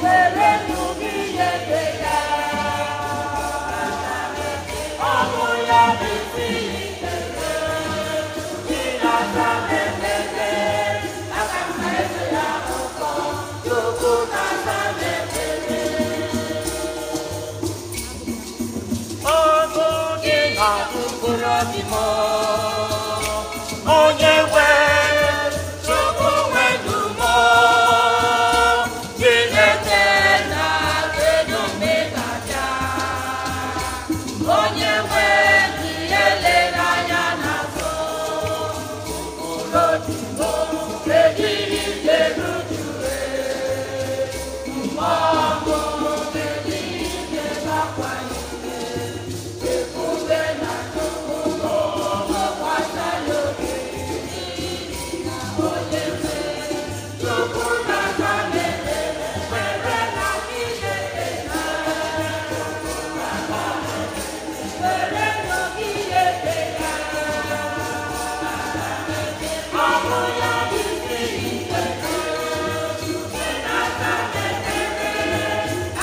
Were ndụ gị nyefe ya. Ọ bụ ya bụ isi ikpere, gị na-aza m ekpere. Aka m na-eto ya ụtọ, Chukwu na-aza m ekpere. Ọgụ gị na-agụ mkpụrụ obi m, onye nwe Chukwu nwe ndụ m, Chineke na-edu m ịga-abịa. Onye nwe gị elela anya n'azụ, mkpụrụ obi m ejiri jeru jure, mmụọ m ejiri jebakwanye ebube na Chukwu tụkwasị ya obi, n'ihi na onye nwe Chukwu na-aza m ekpere, kwere na Chineke na were ndụ gị nyefe ya. Ọ bụ ya bụ isi ikpere, gị na-aza m ekpere.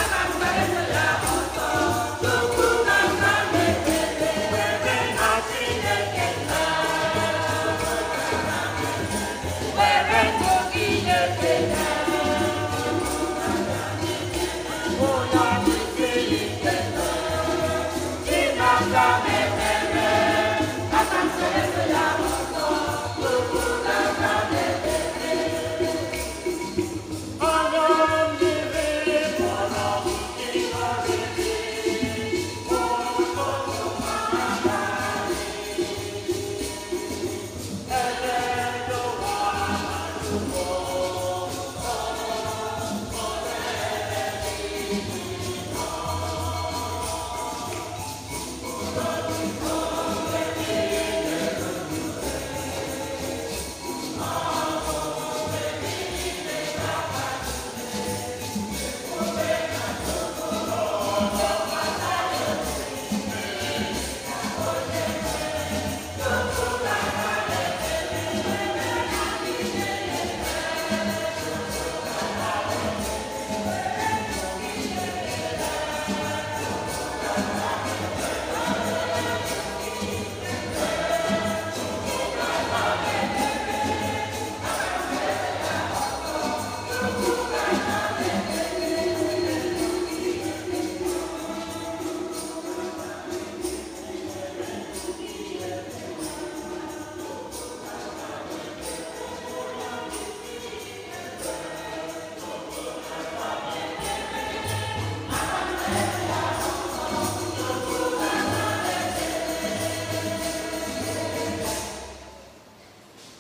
Aka m ga-eso ya ọsọ, Chukwu na-aza m ekpere, kwere na Chineke na were ndụ gị nyefe ya. Ọ bụ ya bụ isi ikpere, gị na-aza m ekpere. Aka m ga-eso ya ọsọ, Chukwu na-aza m ekpere. Anya mmiri pụrụ ịgọzi ụtụtụ abalị, ebe n'ụwa Chukwu.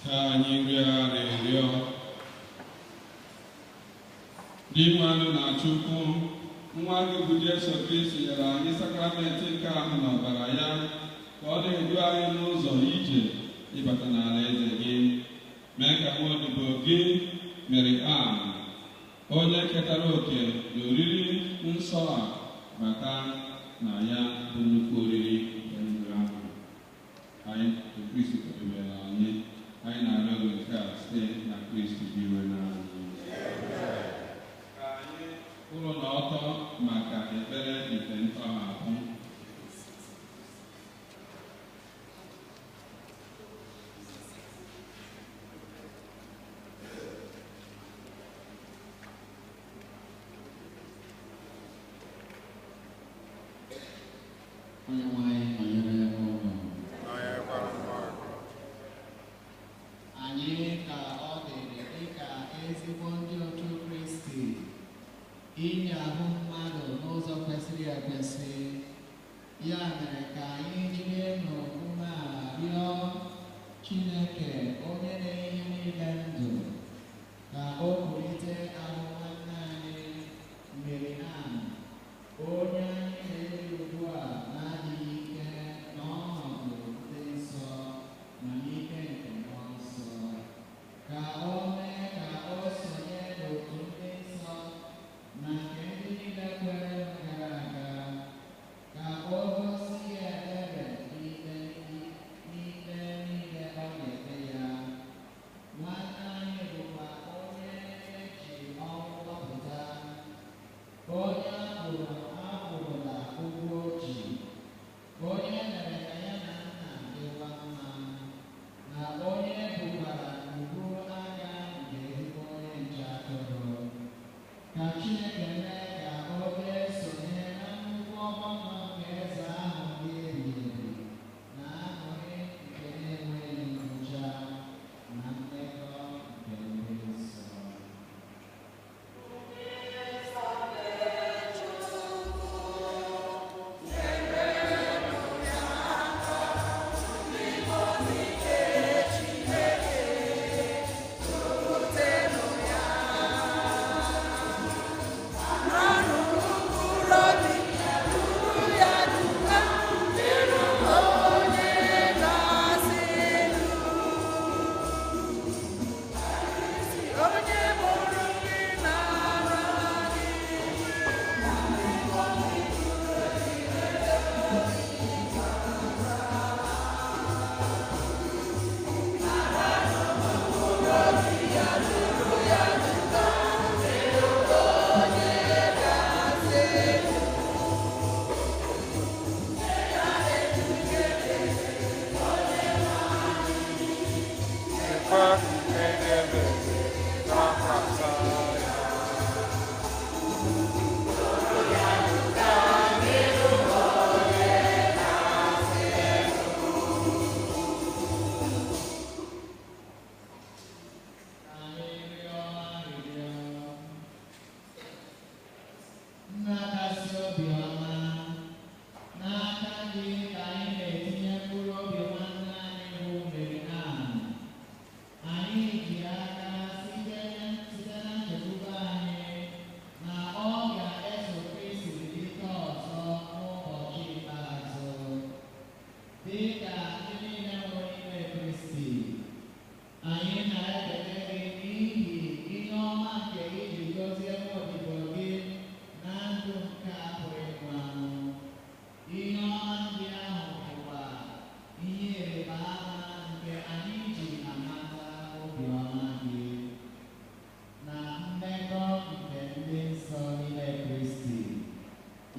Ka anyị rịọ arịrịọ. Dị mmanụ na Chukwu, nwa gị bụ Jesu Kristi nyere anyị sakramenti nke ahụ na ọbara ya ka ọ na-edu anyị n'ụzọ ije ịbata n'ala eze gị. Mee ka nwa odibo gị Mary Ann, onye ketara oke n'oriri nsọ a, bata na ya bụ nnukwu oriri nke ndụ ahụ. Anyị bụ Kristi kwadobere anyị, anyị na-arịọ gị nke a site na Kristi bụ iwe n'anyị. Ka anyị kwụrụ n'ọtọ maka ekpere nke ntọhapụ. Onye nwe anyị nọnyere unu. Anyị ka ọ dịrị dịka ezigbo ndị otu Kristi inye ahụ mmadụ n'ụzọ kwesịrị ekwesị. Ya mere ka anyị jiri umeala rịọ Chineke onye na-enye ihe niile ndụ ka o kulite ahụ nwanne anyị Mary Ann, onye anyị na-eli ugbu a na-adịghị ike n'ọnọdụ dị nsọ na n'ike nke Mmụọ Nsọ, ka o mee ka o sonye n'otu ndị nsọ na nke ndị niile kwere gara aga, ka o gosi ya ebere n'ikpe niile ọ ga-ekpe ya. Nwanne anyị bụkwa onye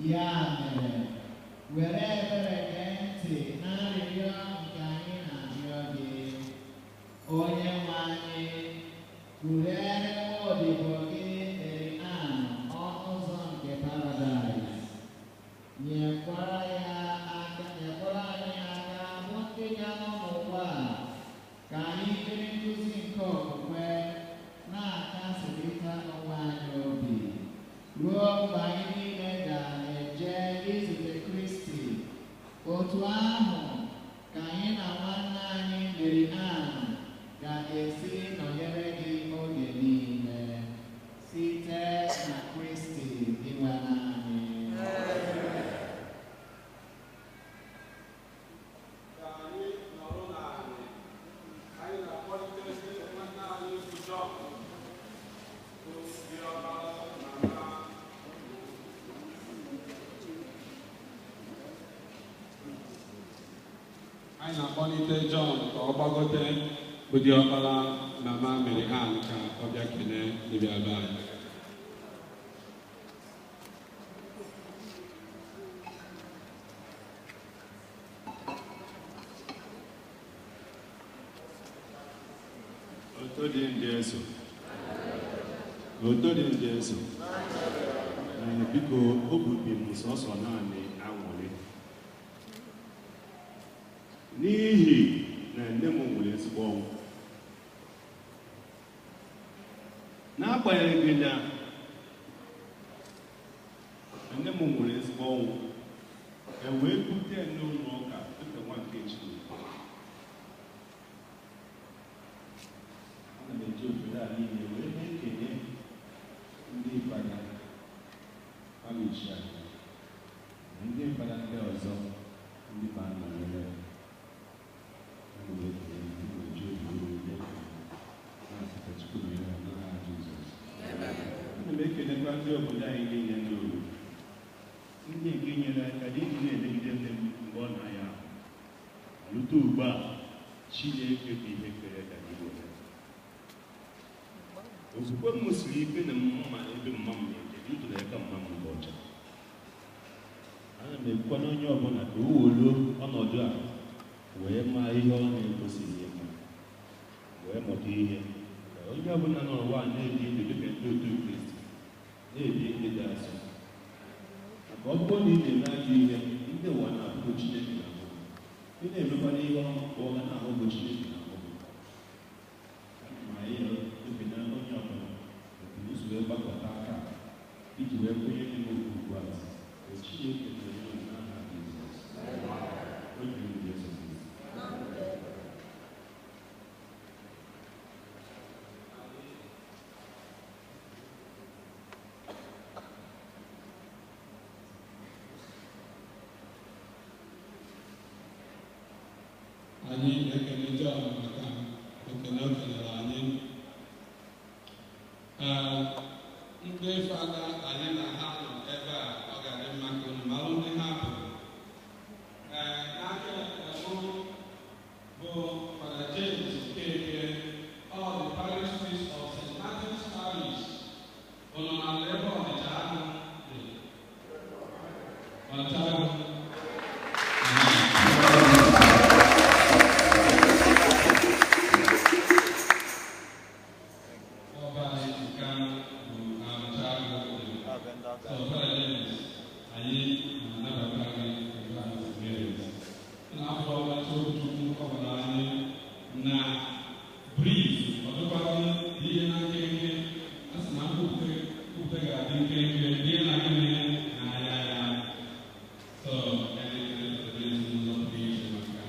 Ya mere, were ebere gee ntị n'arịrịọ nke anyị na-arịọ gị. Onye nwe anyị, kpughere nwa odibo gị Mary Ann ọnụ ụzọ nke paradaịs. Nyekwara ya aka, nyekwara anyị aka bụ ndị ga-anọ n'ụwa a, ka anyị jiri nduzi nke okwukwe na-akasịrịta onwe anyị obi ruo mgbe anyị niile ga-eje izute Kristi. Otu ahụ ka anyị na nwanne anyị Mary Ann ga-esi nọnyere gị oge niile site na Kristi Dinwenụ anyị. Ka anyị nọrọ n'anị, anyị na-akpọlitezi nwanne anyị bụ Jọn, bụ diọkpara mama. Anyị na-akpọlite Jọn ka ọ gbagote, bụ diọkpara mama Mary Ann, ka ọ bịa kelee ndị bịa be anyị. Otito dị Jesu. Otito dị Jesu. Ee, biko, obi m sọsọ naanị aṅụrị n'ihi na nne m nwere ezigbo ọnwụ, n'agbanyeghị na nne m nwere ezigbo ọnwụ, e wee bute ya n'ụlọ ụka dịka nwa nke Chineke. Ana m eji obodo a niile wee na-ekele ndị fada parish a na ndị fada ndị ọzọ, ndị ba nọnyere. Ana m ekele ndị m eji obi uru na-ekele, na-asị ka Chukwu nọnyere ha n'aha Jizọs. Ana m ekelekwa ndị obodo anyị niile, ndị obodo, ndị nke nyere aka n'iji na-elegide nne m mgbe ọ na-aya ahụ rute ugbu a. Chineke bụ ihe kere ka n'ihu ya. Okwukwe m siri ike na mma ebe mma m na-eje ntụrụ aka mma m bụ ọcha. Ana m ekwukwa na onye ọbụla ka o woluo ọnọdụ a wee maa ihe ọ na-ekwesịghị ịma, wee mụta ihe, ka onye ọbụla nọ n'ụwa a na-ebi ndụ dịka ndị otu Kristi, na-ebi ndị dị asọ, maka ọ bụrụ na ị na-eme ajọ ihe, ndị ụwa na-abụ Chineke na-ahụ gị. Ị na-emekwana ihe ọma, ụwa ga na-ahụ bụ Chineke na-ahụ gị. Ma anyị ebi na onye ọbụla otu ụzọ wee gbakọta aka iji wee kwenye ndị m ugwu a, ka Chineke nọnyere unu n'aha Jizọs. Obi m Jesu Kristi. Anyị na-ekele Jọn maka ekele o kelere anyị. Ee, ndị fada anyị na ha nọ ebe a, ọ ga-adị mma ka unu mara ndị ha bụ. Ee, n'aka ekpe bụ Fada James Okeke, ọ the parish priest of St. Martin's Parish. Unu maara ebe Ọnịcha ahụ dị? Ọnịcha ahụ. Ọba anyị nke bụ Ọnịcha ahụ dị. So, Fada James, anyị na-anabata gị ebe a na St. Mary's. N'afọ ọmacha Chukwu ọ gwara anyị na brief, ọ dịkwaghị ihe na nkenke. A sị na nkwupụta ga-adị nkenke, ihe na gịnị na-aya ya. So, anyị na-ekele Fada James n'ụzọ pụrụ iche maka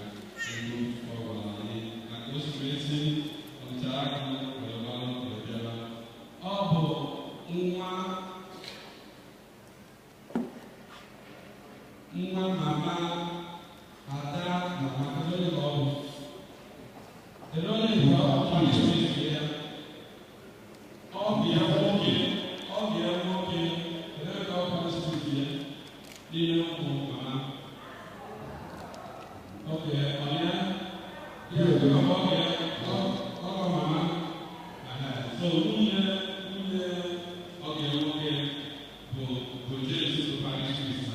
ego ọ gwara anyị maka o si wee si Ọnịcha aka wee gbalụ wee bịara. Ọ bụ nwa mama ada mama. Kedu onye ka ọ bụ? Kedu onye nke ọ bụ parish priest ya? Ọ bụ ya nwoke, ọ bụ ya nwoke. Kedu onye ka ọ bụ parish priest ya n'ime ụmụ mama? Oke, ọ dị ya? Ya, ọ bụ ya, ọ bụ mama. Aha, so nwunye ọ ga nwoke bụ James bụ parish priest.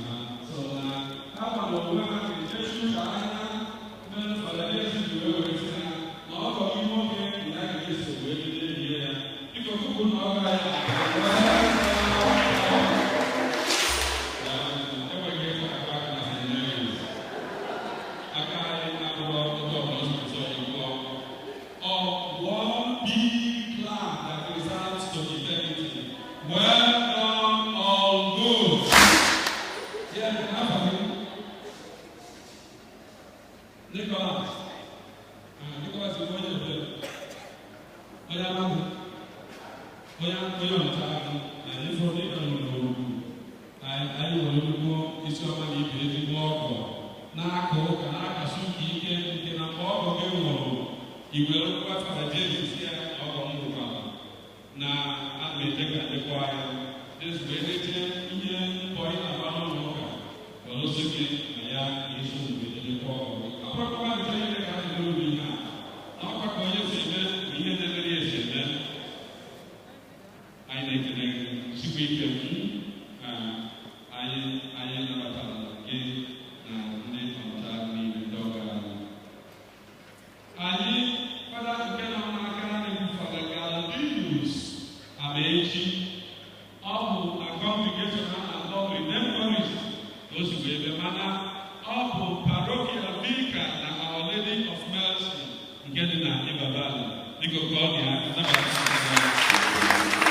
Jesu wee letie ihe mbọ ị na-agba n'ụlọ ụka welụsị gị na ya ga-eso mgbe ejekwa ọgụ. Ọ bụrụkwa nke niile ka a na-eme obi ihe a na ọkwa ka onye si eme bụ ihe na-emere ya esi eme. Anyị na-ekele gị sikwa ike na anyị nabatara gị na ndị ọcha niile ndị ọga anyị. Anyị fada nke nọ n'aka na-egwu Fada Galdinus Amaechi, ọ bụ na congregation a na-akpọ Redemptorist ka o si wee bịa, mana ọ bụ parochial vicar na Our Lady of Mercy nke dị na Ibadan. Biko ka ọ dị aka nabata ya.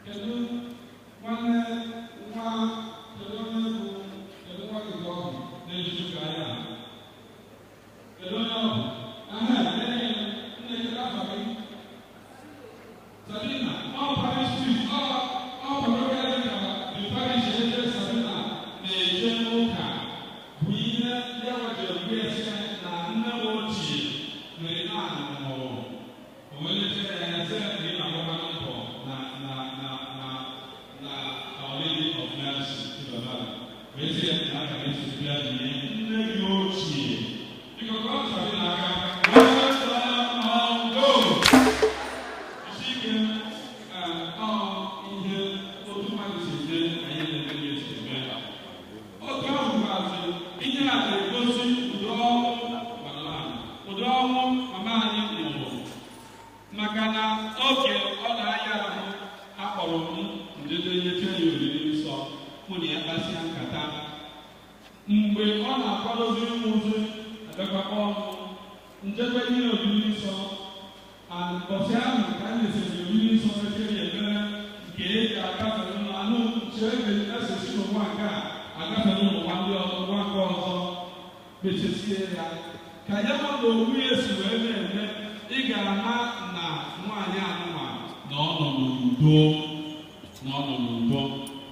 Kedu nwanne nwa, kedu onye bụ, kedu nwa gị ka ọ bụ na-ejuju ka ya? Kedu onye ọ bụ? Aha, nne nne, kedu afa gị? Sabina, ọ parish priest, ọ parochial vicar the parish ebe Sabina na-eje ụka bụ ihe ya nwetara mgbe esi na nne m ochie nwere naanị nwụrụ. O wee leta ya anya sị na ị na-agbakwa mbọ na Our Lady of Mercy Ibadan. Wee sị ya na aka ga-esi bịa nye nne gị ochie. Biko ka ọ Sabina aka. Well done on go. Isi ike ọ ihe otu mmadụ si eme na ihe na-eme ya esi eme. Otu ahụ gazi ihe a na-egosi ụdị ọnwụ mama anyị, ụdị ọnwụ mama anyị nwụrụ, maka na oge ọ na-aya ahụ akpọrọ m njeje nyete ya oriri nsọ, mụ na ya kpasịa nkata. Mgbe ọ na-akwadozi ịnwụzi, abịakwa kpọọ m njekwa ihe oriri nsọ. And mbọsị ahụ ka a nyesịrị oriri nsọ, mechie ya ekpere nke eji agafe n'ụlọ anụ chere ka esesi n'ụwa nke a agafe n'ụwa ndị ụwa nke ọzọ, mechesie ya ka ya ma na owu ya si wee na-eme. Ị ga-ama na nwaanyị anụnwa na ọ nọ n'udo, na ọ nọ n'udo.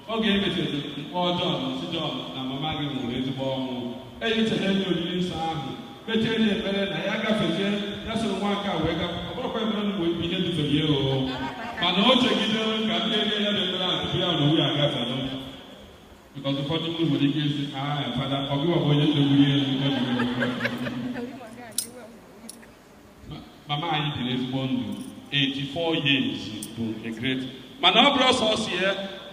Oge emechara mkpọ Jọn, si Jọn na mama gị nwụrụ ezigbo ọnwụ, enyechaghị enye oriri nsọ ahụ, mechie ya ekpere na ya gafezie, ya soro nwa nke a wee gafe. Ọ bụrụkwa ekpere mgbe ihe dufere ya o, mana o chegidere ka ndị enye ya bụ ekpere ahụ tupu ya na owu ya agafere, because ụfọdụ ndị nwere ike isi ah, fada ọ gịwa bụ onye ndogburu ya elu o ji wee wee. Mama anyị biri ezigbo ndụ, 84 years bụ a great, mana ọ bụrụ sọsọ ya,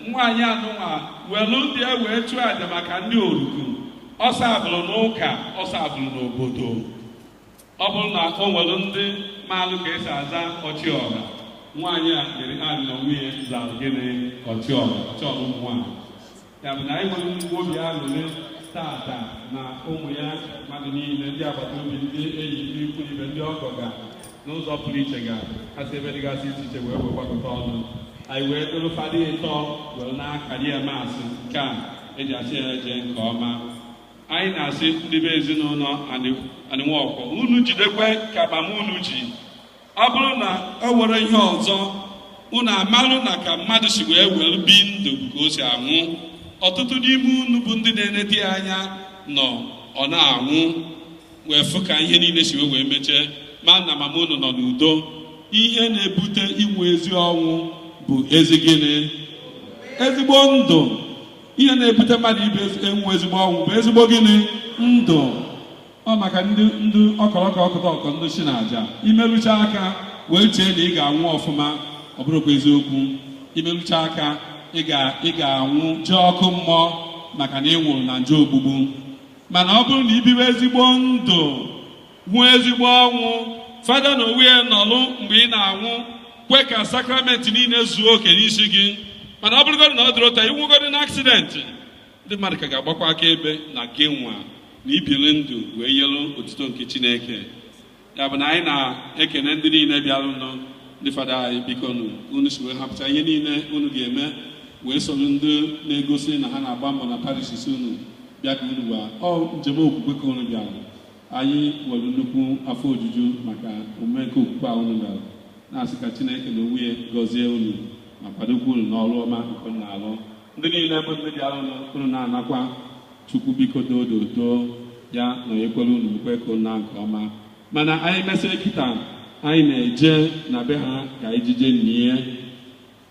nwaanyị anụnwa welu ndị e wee chụọ aja maka ndị oruku. Ọsọ abụrụ n'ụka, ọsọ abụrụ n'obodo. Ọ bụrụ na o nwere ndị maalụ ka esi aza ọchịọra, nwaanyị a nyere ha na nwunye zara gịnị? Ọchịọra, ọchịọra ụmụ nwaanyị. Ya bụ na anyị nwere nnukwu obi aṅụrị tata na ụmụ ya, mmadụ niile, ndị agbata obi, ndị enyi, ndị ikwu ibe, ndị ọgọ ga n'ụzọ pụrụ iche ga asị ebe dịgasị iche iche wee wee gbakọta ọnụ. Anyị wee doro fada ịtọ were na-akari ya maasị nke a eji asị ya jee nke ọma. Anyị na-asị ndị be ezinụlọ Anịnwaọkwọ, unu jidekwe ka mama unu ji. Ọ bụrụ na o nwere ihe ọzọ unu amalụ na ka mmadụ si wee were bi ndụ bụ ka o si anwụ. Ọtụtụ n'ime unu bụ ndị na-enete ya anya nọ ọ na-anwụ wee fụ ka ihe niile si wee mechie, ma na mama unu nọ n'udo. Ihe na-ebute inwe ezi ọnwụ bụ ezi gịnị? Ezigbo ndụ. Ihe na-ebute mmadụ ibe enwe ezigbo ọnwụ bụ ezigbo gịnị? Ndụ. Ọ maka ndị ndị ọkọrọkọ ọkụtọ ọkọ ndị si n'aja imerụcha aka wee chee na ị ga-anwụ ọfụma, ọ bụrụkwa eziokwu. Imerụcha aka ị ga-anwụ jee ọkụ mmụọ maka na ị nwụrụ na njọ ogbugbu. Mana ọ bụrụ na ibiwe ezigbo ndụ, nwee ezigbo ọnwụ, fada na onwe ya nọlụ mgbe ị na-anwụ, kwe ka sakramenti niile zuo oke n'isi gị. Mana ọ bụrụgodị na ọ dịrị ụta ịnwụgodị na aksidenti, ndị mmadụ ka ga-agbakwa aka ebe na gị nwa na ibili ndụ wee yelu otuto nke Chineke. Ya bụ na anyị na-ekene ndị niile bịarụnụ. Ndị fada anyị, biko nụ, unu si wee hapụcha ihe niile unu ga-eme wee soro ndị na-egosi na ha na-agba mbọ na parishes unu bịa ka unu gwa ọ njem okwukwe ka unu bịara. Anyị nwere nnukwu afọ ojuju maka omume nke okwukwe a unu mere, na-asị ka Chineke na onwe ya gọzie unu ma kwadokwa unu n'ọrụ ọma nke unu na-alụ. Ndị niile bụ ndị bịara unu na-anakwa Chukwu, biko doo ya nọnyekwere unu mkwe ka unu na nke ọma. Mana anyị mesịrị kịta, anyị na-eje na be ha ka anyị jije nie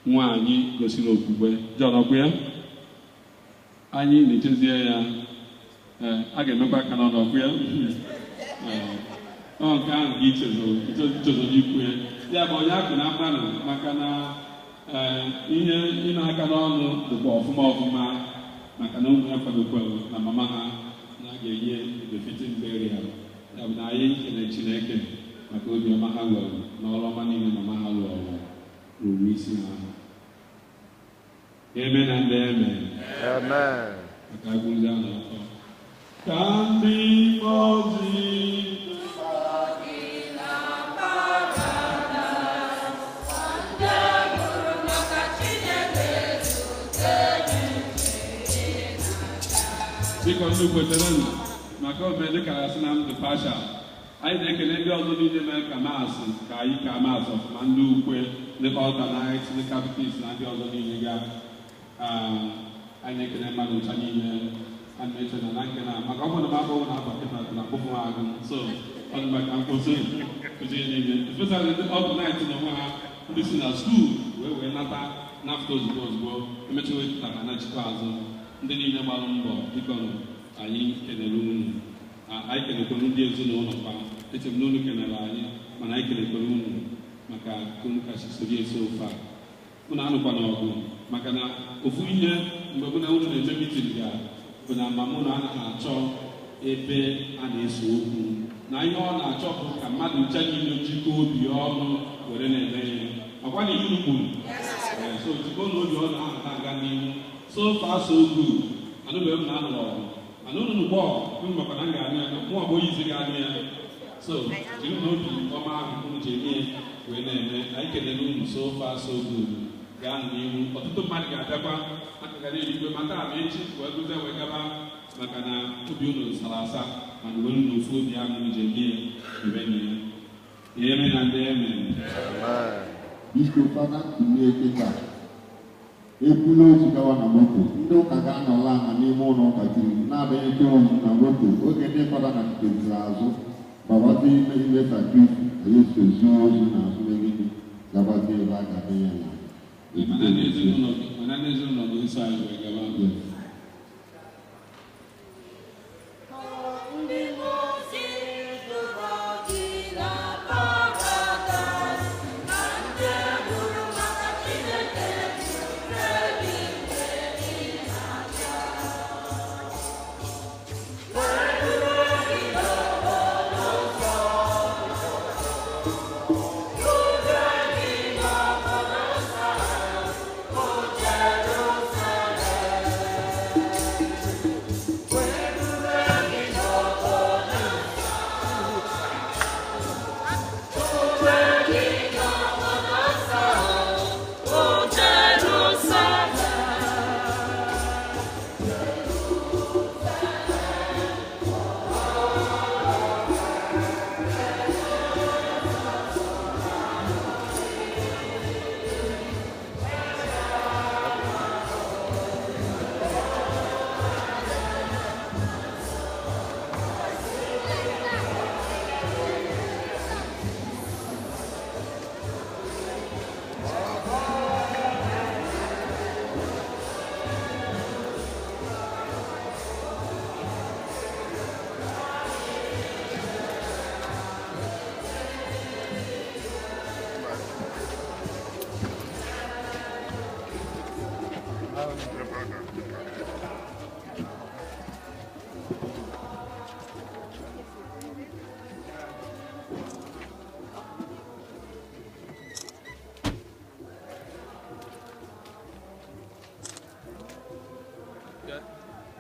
nwaanyị gosiri okwukwe. Jọn ọkwa ya anyị na-echezie ya. Ee, a ga-emekwa aka n'ọnụ ọkwa ya. Ee, ọ nke ahụ ka ichezoro ikwu ya, ya bụ onye akụ na mmanụ, maka na ee, ihe ịna aka n'ọnụ dịkwa ọfụma ọfụma, maka na ụmụ ya kwadokwara na mama ha na a ga-enye befitting burial. Ya bụ na anyị kele Chineke maka obiọma ha nwere na ọrụ ọma niile mama ha lụrụ ruru n'isi ha. Eme na ndị eme. Amen. Maka agwụzi a na-akọ ka ndị mmụọ ozi. Biko, ndị kwetere nụ maka ome dịka asị na ndụ pasha, anyị na-ekele ndị ọzọ niile mere ka mass ka anyị ka mass ọfụma, ndị ukwe, ndị alternate, ndị catechist na ndị ọzọ niile ga. Anyị na-ekele mmadụ ncha niile. A na-eche na nke na maka ọ bụrụ na m abụghị na akwa kịta na akpụkpọ m agụ, so ọ dị maka nkwụsị kụzi niile, especially ndị alternate na onwe ha, ndị si na school wee nata nafta ozugbo ozugbo emechiwe taa ha nachikwa azụ. Ndị niile gbara mbọ, biko nụ, anyị kelere unu. Anyị kelekwara ndị ezinụlọ kwa. Eche m na unu kelere anyị, mana anyị kelekwara unu maka ka unu kasị soro eso ofe a. Unu anụkwana ọgụ, maka na ofu ihe mgbe mụ na unu na-eme meeting ga bụ na mama unu anaghị achọ ebe a na-ese okwu, na ihe ọ na-achọ bụ ka mmadụ ncha niile jikọọ obi ọnụ were na-eme ihe ọkwa na ihe unu kwuru. Ee, so jikọọ na obi ọnụ ahụ na-aga n'ihu. So far so good. Anụbeghị m na anụrụ ọgụ, mana unu nụkwa ọgụ unu, makwa na m ga-anụ ya, mụ ọ bụ onye isi ga-anụ ya. So jiri na obi ọma ahụ unu ji eme ya wee na-eme. Anyị kelere unu. So far so good. Gaa n'ihu. Ọtụtụ mmadụ ga-abịakwa aka ga na-eligwe ma taa ma echi wee gụzie wee gaba, maka na obi unu sara asa, mana were unu ofu obi ahụ unu ji eme ya eme na ya eme na ndị eme. Amen. Biko, fada, kulie kịta. Ebula ozu gawa na moto. Ndị ụka ga-anọla ala n'ime ụlọ ụka tiri na-abịanyete ozu na moto. Oge ndị fada na teziri azụ babazie ime sacristy, anyị esozie ozu n'azụ megide gabazie ebe a ga-adị ya na Mana ndị ezinụlọ ga-eso anyị wee gaba. Yes. Ndị mmụọ ozi dụrụ gị na paradaịs, na ndị gburu maka Chineke zute gị mgbe ị na-abịa. Wee duru gị n'okporo ụzọ, dube gị n'obodo nsọ, bụ Jerusalem. Wee dube gị n'obodo nsọ, dube gị n'obodo nsọ, bụ Jerusalem.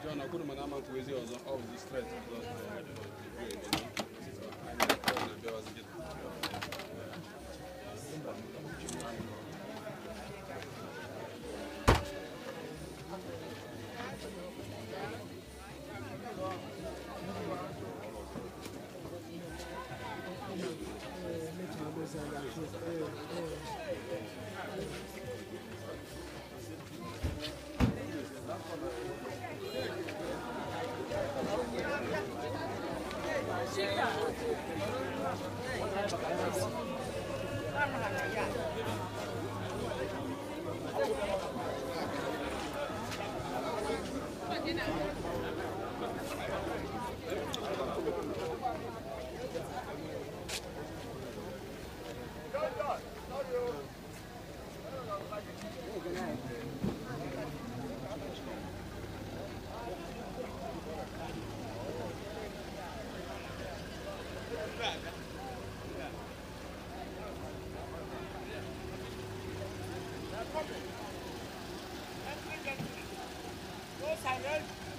John, akwụrụ mana ama nkwuezi ọzọ, ọ bụ straight ọzọ. So, anyị na-abịawazi gị. Go silent.